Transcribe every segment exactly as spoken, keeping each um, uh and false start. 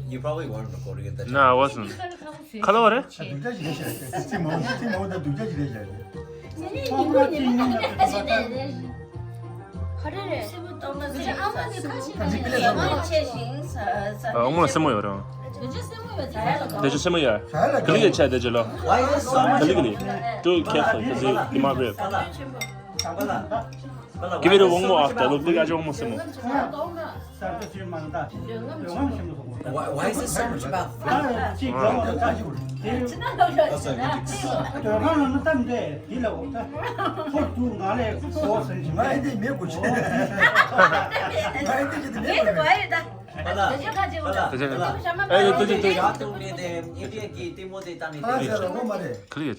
You probably weren't recording at that time. No, I wasn't. Color what? སྡུག་ཅག་ཅིག་རེད་ཤག་ཅིག་མང་ཅིག་མང་ད་སྡུག་ཅག་ཅིག་རེད་ཤག་ཨ་མོ་ལ་སེན་མོ་ཡོད་རེད། དེ་ཆུ་སེན་མོ་ཡོད། ག་ལེ་ག་ལེ་བྱས་དེ་ཆུ་ལོ། ག་ལེ་ག་ལེ། Too careful, 'cause you, you might rip. Give it a one more after. Look, look at your one more symbol. Why, why is it so much about food? Clear.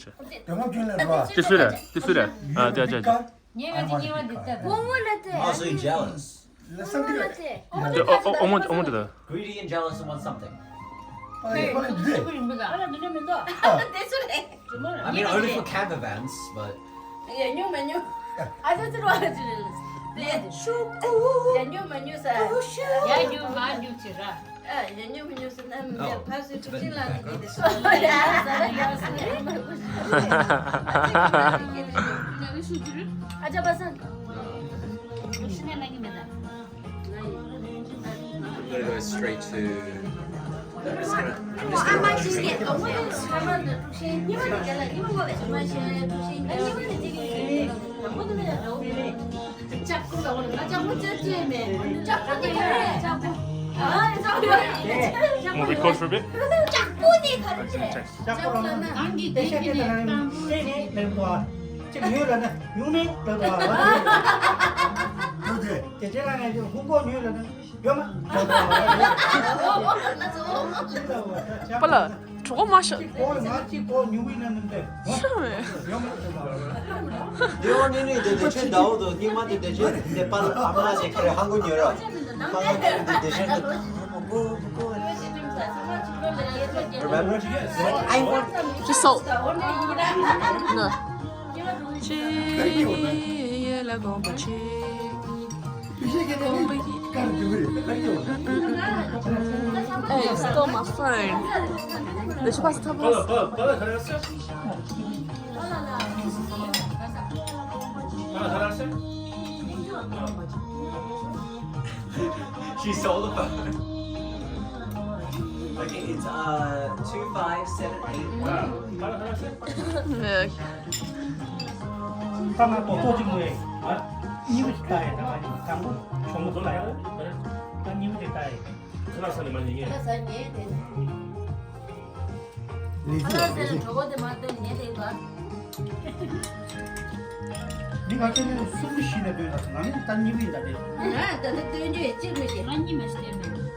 ཏི་སུ་རེད། ཏི་སུ་རེད། ཨ་ཏི་ཨ་ཅག་ཅག་ཉེ་བ་ཅིག་ཉེ་བ་འདི་ལྟ་བུ། ཨོ་མོ་ལ་ཏེ། Also jealous. ལ་སམ་ཏི་ལ་ཏེ། ཨོ་མོ་ཏི་ལ། Greedy and jealous and want something. ཨ་ཡེ་པ་ལ་འདི། ཨ་ལ་འདི་ནི་མི་འདུག་ཨ་ཏེ་སུ་རེད། I mean, only for camp events, but. ཡ་ཉུ་མ་ཉུ། ཨ་ཅག་ཅི་རུ་ཨ་ཅི་རེད་ལ། ཡ་ཉུ་མ་ཉུ་ས། ཡ་ཉུ་མ་ཉུ་ཅི་ར། ཨ་ཡ་ཉུ་མ་ཉུ་ས་ན་མི་ཕ་སུ་ཐུག་ཅི་ལ་ནི་འདི་སུ། ཨ་ཅག་པ་སང་། I'm gonna go straight to. I'm just gonna, I'm just gonna. We'll record for a bit. ལྕགས་པོ་ནི་ག་རེ་རེད། ལྕགས་པོ་ལ་ན་གང་གི་དེ་ཁྱེད་ནས་བཏང་། ལྟེ་ནས་མེད་པ། གཅིག་ཉོས་ལ་ན་ཉུང་མེད་ལ་དོ། དེ་རྗེས་ལ་ངས་ཀྱི་ཧུ་ཀོ་ཉོས་ལ་ན་ཡོད་མ་ལ་དོ། པ་ལ་གྲོགས་མ་ཤོག་གཅིག་གོ་ང་གཅིག་གོ་ཉུང་བའི་ན་ནི་འདི་ཤོག་མེད། ཡོད་མ་ལ་དོ། དེ་འོ་ནི་ནི་དེ་དེ་ཆེན་ཟླ་འོ་དོ་སྙིགས་མ་དེ་དེ་ཆེན་དེ་པ་ལ་ཨ་མ་དེ་ཁ་རེ་ཧང་གོ་ཉོས་ར། ཧང་གོ་ཉོས་དེ་དེ་ཆེན་དེ། Remember? Yes. I want. Just so. No. Hey, stole my phone. Did you pass the top? She sold the phone. Okay, it's uh two five seven eight. ད་ང་ཏོག་ཏོག་ཅིག་མོ་ཡེ། ཨ། གཉིས་པ་ཞིག་ལྟ་ཡེ་ད་ང་གཉིས་དང་པོ་ཞོག་མོ་ཚོ་ལྟ་ཡེ། ད་གཉིས་པ་དེ་ལྟ་ཡེ། ཁ་ལག་ཟ་ནས་མ་ཉལ་ངས། ཁ་ལག་ཟ་ཉལ་དེ། ལས་ཁ་ལག་ཟ་ནས་གྲོད་ཁོག་དེ་མ་སྟོན་ཉལ་དེ་ག་མི་ང་ཁྱེད་ནས་གསུམ་བཞི་ནས་སྟོན་ད་ང་ནི་ད་གཉིས་པ་ཡིན་ད་དེ། ང་ད་ལྟ་སྟོན་རྒྱུ་ཡེ་གཅིག་མི་ཤེས། ང་གཉིས་མ་ཤེས་མེད། ང་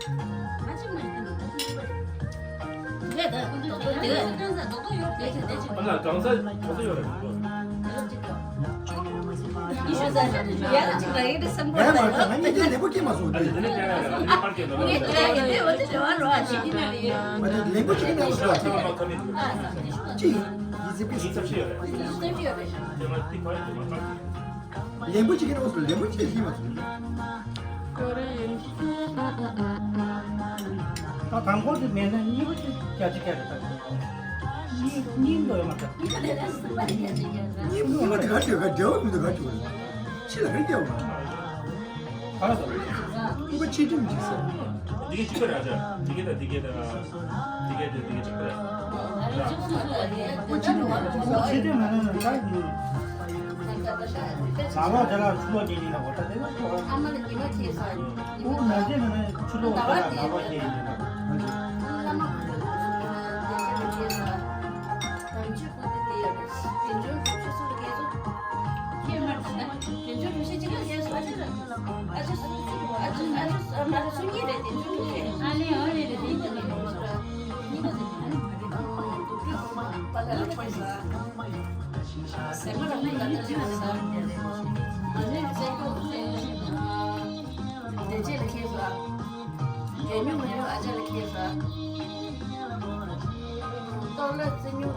གཅིག་མ་ཤེས་མེད། ང་གཉིས་པ་རེད། ང་ལ་གང་ས་གང་ས་ཡོད་རེད། ཡིན་ཤོད་ས་ཡ་ལ་ཅིག་ལ་ཡིན་དེ་སེམས་ཁོ་ལ་ཡོད། ང་ཉིད་ཀྱི་ལེགས་པོ་སྐྱེས་མ་སོང་དུས། ངས་དེ་ལ་ཡིན་དེ་འོ་དེ་རེ་བ་རོ་ཨ་ཅིག་གི་ན་ལ་ཡོད། ང་དེ་ལེགས་པོ་ཅིག་གི་ན་ལ་སོང་ཨ་ཅིག་ཅིག་ཡིན་ཟེར་གི་ཟེར་ཡོད་རེད། ལེགས་པོ་ཅིག་གི་ན་ལ་སོང་ལེགས་པོ་ཅིག་ཡིན་མ་སོང་། ད་དང་པོ་དེ་མེད་ན་གཉིས་པ་དེ་བརྒྱ་ཆ་བརྒྱ་རེད་ད། གཉིས་གཉིས་འགྲོ་ཡོད་མ་རེད། གཉིས་པ་དེ་ག་བྱོས་ག་འབྲེལ་བ་མི་འདུག་ག་བྱོས་ཕྱི་ལ་རེ་རྒྱག་པ། ག་རེ་ཟེར། གཉིས་པ་ཕྱི་ཁྲིམས་ཀྱིས་ཟེར། འདི་གི་གཅིག་པ་རེད་ཨ་ཅག་འདི་གི་ད་འདི་གི་ད་འདི་གི་ད་འདི་གི་གཅིག་པ་རེད། ཕྱི་ཁྲིམས་མ་ནང་ན་ད་ནང་ལོགས་དེ་ལ་ཆུ་ལོག་རྒྱག་ཡིན་ལ་འོ་ད་དེ་ལ་ཨ་མ་ལ་ཉི་མ་ཁྱེར་སོང་། ཨུ་ནང་དེ་ན་ཆུ་ལོག་དང་ནང་ལོག་རྒྱག་ཡིན་ལ། ཨ་མ་ཁོ་ཚོ་ཆུ་ལོག་དང་དེ་ཆུ་ལོག་ཁྱེར་སོང་། དམ་ཆོས་ཁོ་ཚོ་དེ་ཡོད་རེད། དེ་ཚོ་ཆུ་སོགས་ལ་ཁྱེར་སོང་། ཁྱེད་མ་གཏོགས་ན་དེ་ཚོ་གྲུ་བཞི་གཅིག་ལ་ཁྱེར་སོང་། ཨ་ཅོ་ཨ་ཅོ་ཨ་ཅོ་ཨ་ཅོ་མ་གཏོགས་སུ་གཉིས་རེད་དེ་ཚོ་གཉིས་རེད། ཨ་ལེ་ཨ་ལེ་རེད་དེ་ཚོ་གཉིས་རེད། གཉིས་པ་དེ་ཨ་ནི་མ་རེད། ཨ་ནི་མ་རེད། ཟེར་མ་ར་མི་ལ་ལ་ལ་ལ་ལ། ཨ་ནི་ཟེར་གོ་ཟེར། དེ་རྗེས་ལ་ཁྱེར་སོང་། རྒན་ཉུང་མི་ཉུང་ཨ་ཅག་ལ་ཁྱེར་སོང་། ཏོག་ལ་རྩི་ཉུང་།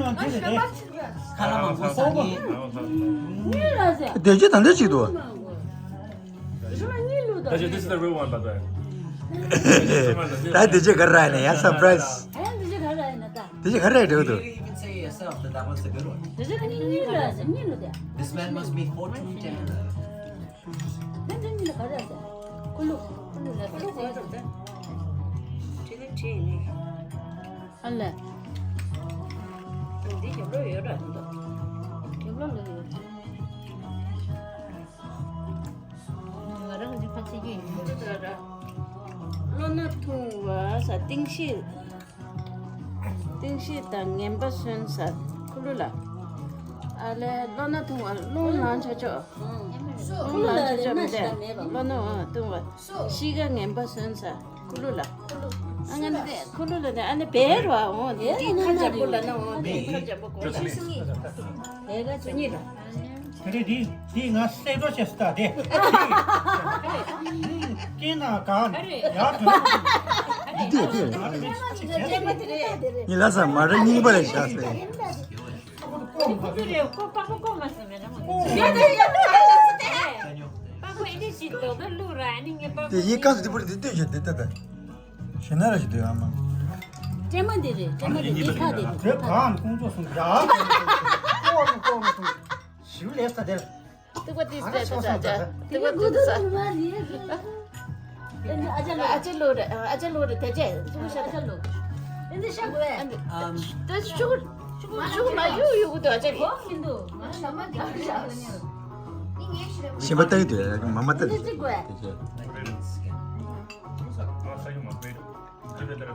ནང་དེ་རེད་དེ། ཁ་ལ་མང་པོ་ཟ་ནི། གཉིས་ལ་ཟེར། བདེ་སྐྱིད་ད་འདི་ཅིག་འདུག་རེ་བ་གཉིས་ལུགས་དང་། This is the real one, by the way. ད་བདེ་སྐྱིད་ག་རེ་རག་ནས་ཡ་སར་པ་རའི་སི། ཨ་ཡ་བདེ་སྐྱིད་ག་རེ་རག་ནས་ད། བདེ་སྐྱིད་ག་རེ་རག་འགྲོ་འདུག You even say yourself that that was the good one. བདེ་སྐྱིད་གཉིས་ལུགས་ཟེར་གཉིས་ལུགས་དེ། This man must be fortune teller. ཁོ་ལུ་ཁོ་ལུ་ལ་ཁོ་ལུ་ཁོ་ལུ་ཁོ་ལུ་ཁོ་ལུ་ཁོ་ལུ་ཁོ་ལུ་ཁོ་ལུ་ཨ་ལས། འདི་རྒྱབ་ལོགས་ཡོད་ར་འདི་དང་། རྒྱབ་ལོགས་ལ་ཡོད། ང་རང་གི་ཕ་ཆེ་གི་ཡིན། བློ་སྣ་ཐུང་བ་ས་ཏིང་ཤི། ཏིང་ཤི་དང་ངན་པ་སོན་ས་ཁུ་ལུ་ལ། ཨ་ལས་བློ་སྣ་ཐུང་བ་རླུང་ལངས་ཆོག་ཆོག་རླུང་ལངས་ཆོག་ཆོག་མི་འདྲ། བློ་སྣ་ཐུང་བ་ཤི་ག་ངན་པ་སོན་ས། ཁུ་ལུ་ལ། ཨ་ང་ནི་ཁུ་ལུ་ལ་ནི་ཨ་ནི་བེར་བ་འོང་དེ་ཁ་འཇམ་པོ་ལ་ན་འོང་དེ་ཁ་འཇམ་པོ་གོ་ལ། བེར་ག་ཚོ་གཉིས་ལ། དེ་རེད་དེ་དེ་ང་གསལ་བྲོ་བྱེད་སུ་ད་དེ། སྐྱེས་ན་གང་ཡར་དྲན། འདི་དེ་དེ་རེད། ཉི་ལ་ས་མ་རེད་རྙིང་པ་རེད་བཞག་སྟེ། ཁོ་ཚོ་རེད་ཁོ་པགས་པ་ཀོ་མ་སེ་མེད་ན་མ། ཡ་ད་ཡ་ད་ཡ་ད་ད། པགས་པ་ཨེ་ནི་ཞིག་རྡོག་རྡོག་བླུགས་ར་ཨ་ནི་ངའི་པགས་པ། དེ་ཡིན་སྐབས་སུ་དེ་པར་དེ་ལྟོས་བྱས་དེ་ལྟ་ད། ཞེ་ན་ར་ཞིག་འདུག་ཨ་མ། སྲན་མ་འདི་རེད། སྲན་མ་འདི་འདི་ཁ་འདི་རེད། དེ་གང་ཁོང་ཚོ་སོང་ཡ། ཀོ་མ་ཀོ་མ་ཀོ་མ། ཞིབ་ལས་ས་དེར། ཏུག་པ་ཏིས་ཏེ་ཏེ་ཏེ་ཏུག་པ་ཏིས་ས། ཨ་ཅེ་ལོ་རེ་ཨ་ཅེ་ལོ་རེ་དེ་ཅེ་ཏུག་པ་ཤ་ཏེ་ལོ། ཨེ་འདི་ཤ་གོ་ཨེ། ཏེ་ཤུ་ཤུ་མ་ཡུ་ཡུ་གུ་ཏུ་ཨ་ཅེ་ལོ། ཞིམ་པ་ཏེ་ཏེ་མ་མ་ཏེ་ཏེ་ཅེ།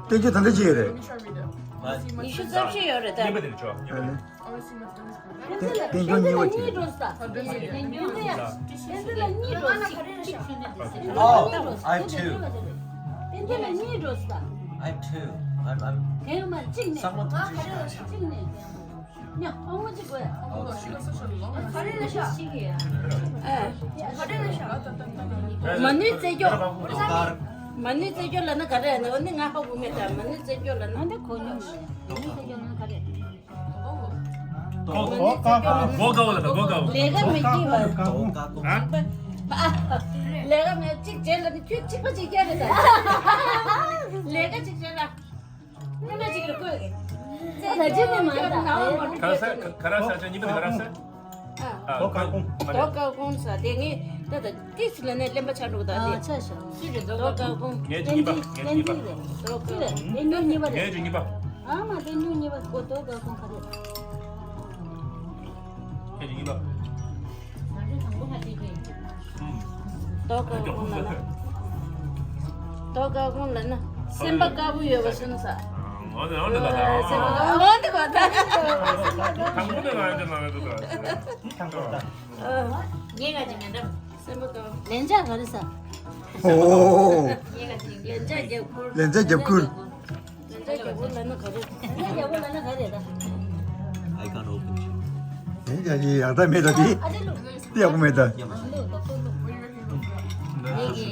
བསྟན་བཅོས་ད་ལྟ་ཅི་ཡོད་རེད། ཉི་ཤུ་རྩ་བཞི་ཡོད་རེད་ད། ཉི་ཤུ་རྩ་བཞི་ཡོད་རེད་ད། བསྟན་བཅོས་གཉིས་པ་ཅི་རེད། Oh, I have two. I have two. I'm, I'm, someone touches. མ་ནུས་རྩེ་སྐྱོ། མ་ནུས་རྩེ་སྐྱོ་ལབ་ན་ག་རེ་ནི་འོ་ནི་ང་ཧ་གོ་མེད་ད། མ་ནུས་རྩེ་སྐྱོ་ལབ་ན་ཨ་འདི་གོ་མྱོང་། མ་ནུས་རྩེ་སྐྱོ་ལབ་ན་ག་རེ། གོ་གོ་ག་གོ་གོ་ལ་གོ་གོ། ལས་ཀ་མི་སྐྱིད་པ། ལས་ཀ་མི་གཅིག་རྗེས་ལ་ནི་ཁྱོད་གཅིག་པ་གཅིག་རྒྱག་རེད་ད། ལས་ཀ་གཅིག་རྗེས་ལ། ཁྱོད་ལ་གཅིག་རེ་བསྐོས་གི། ད་ཅི་ནས་མ་ད། ག་ར་ས་ག་ར་ས་ཅན་གཉིས་པ་དེ་ག་ར་ས། རྡོ་དཀར་ཁུང་། རྡོ་དཀར་ཁུང་ཟེར་དེ་ངས་ད་ད་ཏིས་ལ་ནས་གླེན་པ་ཆགས་འགྲོ་གི་ད་དེ། ཨ་ཆ་ཤ། སུས་རེད་རྡོ་དཀར་ཁུང་། ངས་ཅིག་གཉིས་པ། ངས་ཅིག་གཉིས་པ། རྡོ་དཀར་ཁུང་། ངས་ཅིག་གཉིས་པ་རེད། ངས་ཅིག་གཉིས་པ། ཨ་མ་དེ་ཉུང་གཉིས་པ་ཁོ་རྡོ་དཀར་ཁུང་ག་རེད། ངས་ཅིག་གཉིས་པ། རྡོ་དཀར་ཁུང་ལ་ན། རྡོ་དཀར་ཁུང་ལ་ན། སེམས་པ་དཀར་པོ་ཡོད་པ་སོང་ས། ཨ་འོ་དེ་འོ་དེ་ལ་ད། སེམས་པ་དཀར་པོ་འོ་དེ་གོ་ད། དང་པོ་དེ་ང་ཡོད་དེ་ང་ཡོད་དེ་ད། ངས་ག་ཅི་མེད་འགྲམ། སེམས་པ་དཀར་པོ། ལན་ཆགས་ག་རེ་ཟ། ཨོ། ངས་ག་ཅི་ལན་ཆགས་རྒྱབ་ཁུལ། ལན་ཆགས་རྒྱབ་ཁུལ། ལན་ཆགས་རྒྱབ་ཁུལ་ལ་ན་ག་རེ། ལན་ཆགས་རྒྱབ་ཁུལ་ལ་ན་ག་རེ་ད། I can't open it. ལན་ཆགས་ཀྱི་ཡག་ད་མེད་ད་དེ། ཨ་ཅེ་ལུ། དེ་ཡག་པོ་མེད་ད། ལུ་ལུ་ལུ། ངས་གི་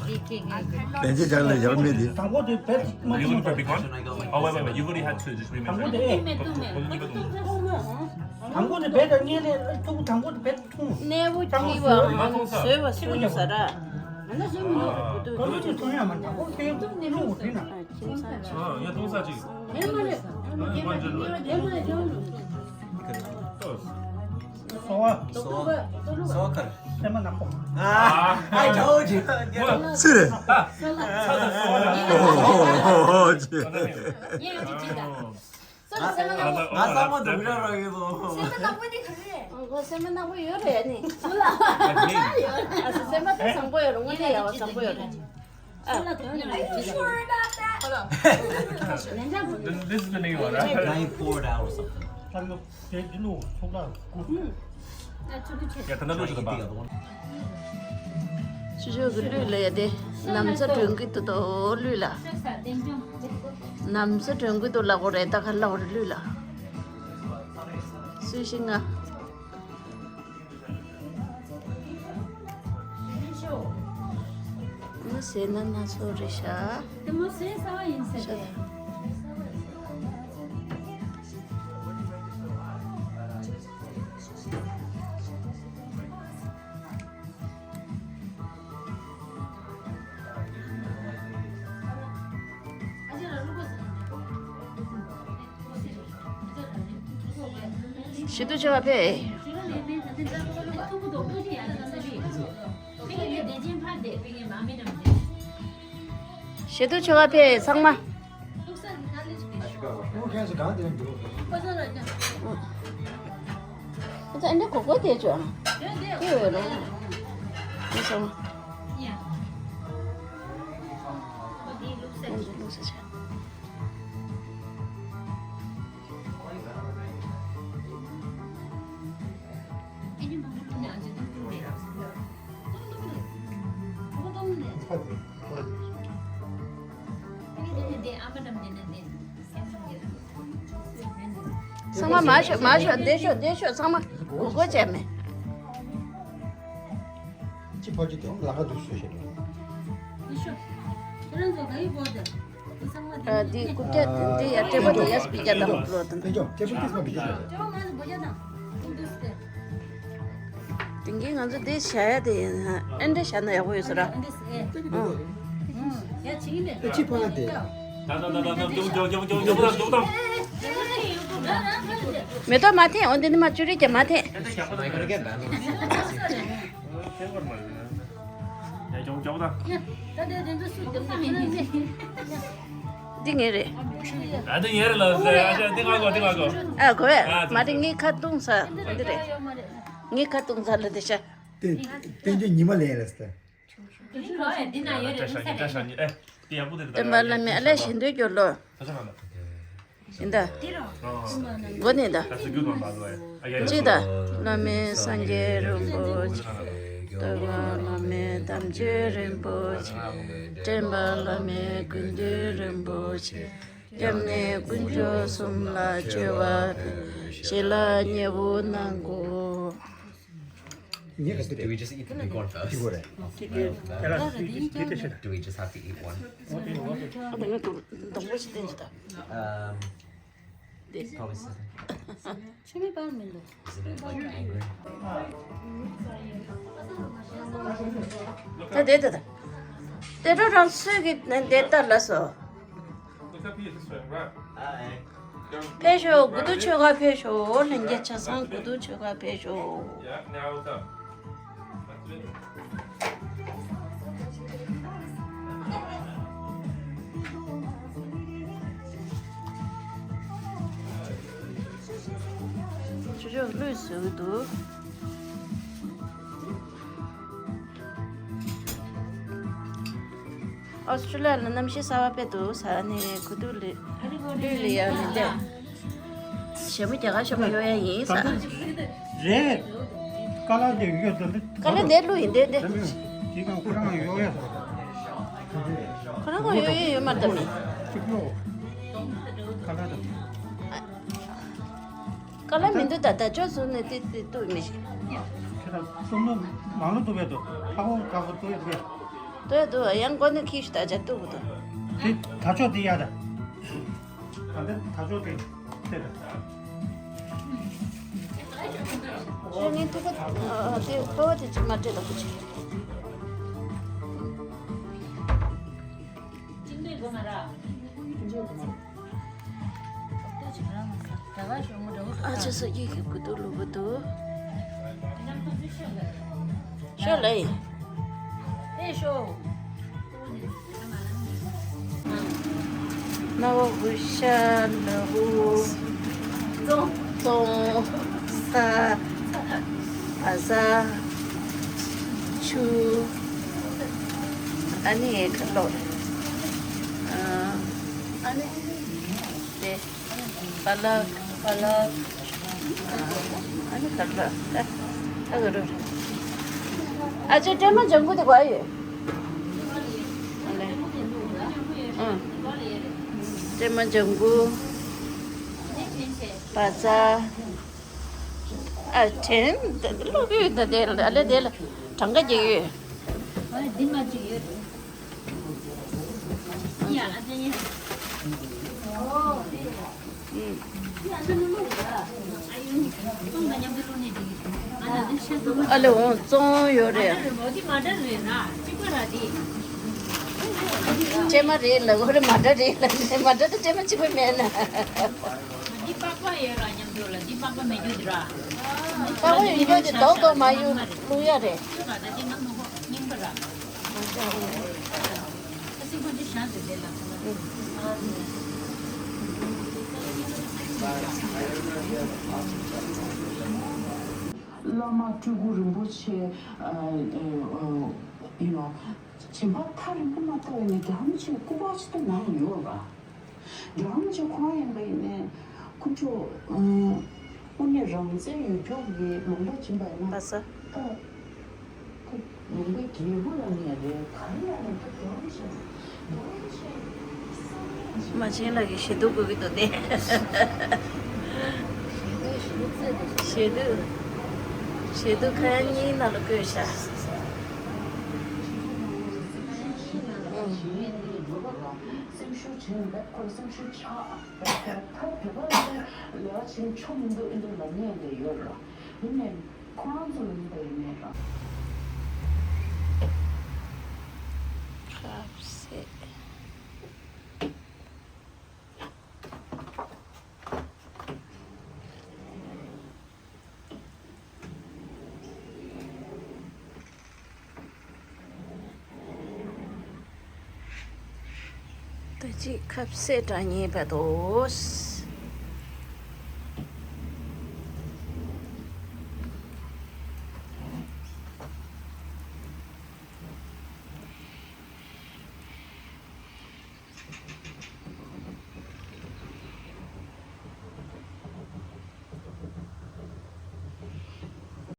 གི་གི་གི། ལན་ཆགས་རྒྱབ་ལ་ཡག་མེད་དེ། དང་པོ་དེ་བེད་མ། You looking for a big one? Oh, wait, wait, wait. You've already had two. Just remember. དང་པོ་དེ་བེད་མ་ཐུབ་མེད། དང་པོ་དེ་བེད་ཀྱང་ངས་ལས་ཐུག་དང་པོ་དེ་བེད་ཐུང་། གནས་བུ་སྐྱིད་པའམ་བཟོས་པ་སུ་ཟ་ར། ང་ལ་བཟོས་མི་འདུག་བུ་དུ། ག་ལུ་ཅིག་ཐུང་ཡ་མ་དང་པོ་དེ་ལུ་བུ་དུ་ན། ཨ་ཁྱིམ་ཚང་ཆེ། ཨ་ཡ་ཐུང་ས་ཅིག་ཨེ་མ་རེད། ཨེ་མ་རེད། སོ་བ། སོ་བ། སོ་བ་ཁར། སེམས་པ་ནག་པོ། ཨ། I told you. སུ་རེད། ཨོ་ཨོ་ཨོ་ཨོ་ཅེ། ངས་ཡང་ཅིག་ཅིག་ད། སོ་རེད་སེམས་པ་ནག་པོ། ང་བསམ་བློ་འདུག་ར་ར་ཡོད་དོ། སེམས་པ་ནག་པོ་ནི་ག་རེ་རེད། ཨོ་སེམས་པ་ནག་པོ་ཡོད་རེད་ནི། སུ་ལ། ཨ་སེམས་པ་དེ་བཟང་པོ་ཡོད་རེད། དངོས་གནས་ཡག་པ་བཟང་པོ་ཡོད་རེད། ཨ། Are you sure about that? Hold on. This, this is the new one, right? Nine poured out or something. ད་ནི་དེ་འདི་ནུ་ཚོགས་ལ་གུ། ཡ་ད་ནི་ལུག་ཅིག་ད་པ། ཆུ་ཆུ་གི་ལུག་ལ་ཡ་དེ་ནམ་ཚ་སྒྲོན་གི་འདུག་དོ་ལུག་ལ། ནམ་ཚ་སྒྲོན་གི་འདུག་ལ་གོ་རེ་ད་ག་ལ་གོ་རེ་ལུག་ལ། སུ་ཤི་ང་། མོ་ཟས་ན་སྣ་ཚོགས་རེད་ཤག་དེ་མོ་ཟས་ཟ་བ་ཡིན་ཟེར་ཏེ། ཞི་དུ་ཆེ་བ་ཕེ། ཞི་དུ་ཆེ་བ་ཕེ་ཚང་མ། ཁོ་ཚོ་ཨ་འདྲ་གོ་གོ་དེ་ཅོ། དེ་ཡོད་རུང་། དེ་སོང་། ཨ་འདྲ་ལུགས་ས་ཆ། ཚང་མ་མར་ཤོག་མར་ཤོག་བསྡད་ཤོག་བསྡད་ཤོག་ཚང་མ་གུག་གུག་བྱས་མེད། ཅི་ཕ་ཅི་དེ་ལ་ཁ་དུ་སུ་ཤེས། ཨ་འདི་རྐུབ་བཀྱག་འདི་ཡ་སྤྲེལ་པ་འདི་ཡ་སྤི་རྒྱ་དང་ལོ་དང་། དེ་ཅོ་ཅེ་པུ་ཏིས་མ་བི་ཅེ་ཤ། དེང་གི་ང་ཚོ་འདི་བྱ་ཡ་དེ་ཡིན་ཧ། ཨེ་འདྲ་བྱ་ན་ཡག་པོ་ཡོད་ས་ར། ཨེ་ཅི་ཕ་དེ། མེ་ཏོག་མ་འཐེན། འོ་འདི་ནི་མ་བཅུ་རེ་རྒྱ་མ་འཐེན། འདི་ངའི་རེད། ཨ་འདི་ངའི་རེད་ལ་ཟེར། ཨ་འདི་ང་གོ་འདི་ང་གོ། ཨ་གོ་བས། ཨ་མ་རེད། ངའི་ཁ་བརྡུང་ས་འདི་རེད། ངའི་ཁ་བརྡུང་ས་ལ་འདི་ཤ། དེ་དེ་འདི་ཉི་མ་ལས་ལ་ཟེར། འདི་ནང་ཡོད་རེད། ཨེ་འདྲ་བྱ་ཉེ་འདྲ་བྱ་ཉེ་ཨེ། དེ་ཡག་པོ་དེ་རེད། སྟོན་པ་བླ་མས་ཨ་ལས་ཞེ་འདོད་སྐྱོར་ལོ། ད་ཆ་གང་ལ། ཡིན་ད། འགོ་ནས་ད། གཅིག་ད། བླ་མས་སངས་རྒྱས་རིན་པོ་ཆེ། སྟོན་པ་བླ་མས་དམ་ཆོས་རིན་པོ་ཆེ། འདྲེན་པ་བླ་མས་ཀུན་འདུས་རིན་པོ་ཆེ། སྐྱབས་གནས་དཀོན་མཆོག་གསུམ་ལ་མཆོད་པ་ཕུལ། ཞལ་ལག་མཉེས་པོ་གནང་དགོས། Do we just eat the big one first? Do we just have to eat one? ཨ་ད་ང་དུ་སྡོང་པོ་ཞིག་བསྟན་ཅི་ད། Um, probably seven. ཆུ་མེད་པར་མི་འདུག Isn't it like angry? ད་དེ་ད་ད། དེ་འགྲོ་རང་སོས་ཀྱི་དེ་ལྟར་ལ་སོ། Look up here this way, right? Hi. ཕེབས་ཤོག་དགུ་ཐུག་ཆོལ་ཁ་ཕེབས་ཤོག་ལྷན་རྒྱས་ཆ་ཚང་དགུ་ཐུག་ཆོལ་ཁ་ཕེབས་ཤོག་ཆུ་ཆོག་ལུས་བཟོས་འདུག་ཨོ་སི་ཀྲི་ལི་ཡ་ལ་གནམ་གཤིས་གསར་པ་དཔེ་འདུག་ས་ནི་གུ་དུ་ལི་ལུས་ལི་ཡ་ནི་འདི། ཞྭ་མོ་རྒྱ་གར་ཞྭ་མོ་གཡོག་ཡ་ཡིན་ས། རེད། ཀ་ལ་དེ་ཡོད་དོ་འདི། ཀ་ལ་འདི་ལུ་ཡིན་འདི་འདི། དེ་གང་ཁོ་རང་གཡོག་ཡ་ས། ཁོ་རང་ག་ཡོད་ཡོད་ཡོད་མ་རེད་ད་མི། གཅིག་ལོ། ཀ་ལ་དང་། ཀ་ལ་མི་འདུག་ད་ད་ཅོག་བཟུང་ནས་དེ་དེ་ཏུ་མི་ཤེས། ཁྱེད་ད་གསུམ་ནོ་མང་ལོ་འདུག་བས་དོ། ཕ་བོ་ཀ་བོ་ཏུ་ཡོད་བས། ཏུ་ཡོད་དུ་ཡང་གོ་ནས་ཁྱི་ཤི་ད་ཅ་ཏུ་གུ་དོ། དེ་ད་ཅོག་དེ་ཡ་ད། ད་འདི་ད་ཅོག་དེ་དེ་ད། ངའི་ཐུག་པ་དེ་ཕོ་བ་དེ་ཅིག་མ་སྤྲད་ད་གུ་ཅིག་ཨ་ཅེ་ས་ཡི་གི་གུ་ཏུ་ལུ་གུ་ཏུ། ཤོ་ལེ། ཨེ་ཤོ། ན་བ་གུ་ཤ་ལ་བུ། ཙོང་ཙོང་ས། ཨ་ས། ཆུ། ཨ་ནི་ཁ་ལོ། ཨ་ནི་དེ། པ་ལག་པ་ལག་ཨ་ནི་ད་ལ་ད་ད་ག་རུ། ཨ་ཅེ་ཀྲེ་མ་ལྗང་གུ་དེ་ག་ཡོད། ཨ་ལེ། ཨ། ཀྲེ་མ་ལྗང་གུ། བ་ཚྭ། ཨ་ཕྲན་ད་ལོ་གི་ད་དེ་ལ་ཨ་ལེ་དེ་ལ་གྲངས་ཀ་རྒྱག་ཡོད། ཨ་འདི་མ་ཅིག་ཡོད། ཨ་ལེ་འོང་བཙོང་ཡོད་རེད། ཅེ་མ་རེད་ལ་གོ་རེ་མ་འདྲ་རེད་ལ་མ་འདྲ་དེ་ཅེ་མ་གཅིག་པ་མེད་ན། འདི་པགས་པ་ཡོད་ར་མཉམ་དུ་ལ་འདི་པགས་པ་མེད་རྒྱུ་འདི་ར། པགས་པ་ཡོད་རྒྱུ་འདི་རྡོག་རྡོག་མ་ཡོད་བླུག་ཡ་རེད། ཁ་སང་ཁོ་ཅི་ཤང་དུ་དེ་ལ། བླ་མ་སྤྲུལ་སྐུ་རིན་པོ་ཆེ། ཨ་ཨ་ཨ་ཡིན་ནོ། བྱིན་པ་ཐག་རིང་པོ་མ་ལྟ་བས་ནས་རྒྱལ་བ་རིན་པོ་ཆེ་སྐུ་པར་ཅིག་ཏུ་ནང་ཡོད་པ། རྒྱལ་བ་རིན་པོ་ཆེ་ཁོ་རང་ཡིན་པ་ཡིན་ནའི་ཁོ་ཚོ་དངོས་གནས་རང་བཙན་ཡོད་མཁན་གྱི་ལུང་པ་ཕྱིན་པ་ཡིན་ན། ལགས་སོ། ད་ཁོ་ལུང་པའི་རྒྱལ་པོ་ལ་ནས་རེད་ག་རེ་ལ་ནས་ད་རྒྱལ་བ་རིན་པོ་ཆེ་རྒྱལ་བ་རིན་པོ་ཆེ་བསམ་ཡས་ཅིག་མ་བྱན་ལགས་ཀྱིས་ཞེ་སྡུག་དགོས་ཀྱི་འདུག་སྟེ། ཞེ་སྡུག་ཞེ་སྡུག་ཁ་ཡ་གཉིས་ནང་ལ་བཀོད་བཞག་སེམས་ཤུགས་བྱིན་པས་ཁོ་ལ་སེམས་ཤུགས་ཆག་ད་བོད་པ་ལ་ལས་ཀ་བྱེད་ཆོག་མི་འདུག་ཨིན་འདྲ་ལབ་མཁན་དེ་ཡོད་ར། ཡིན་ནའི་ཁོ་རང་ཚོ་ལ་ཡིན་པ་ཡིན་ནའི་ར། ཁ་ཟས། ད་ཅི་ཁ་ཟས་འདྲ་ཉེས་པ་དོ།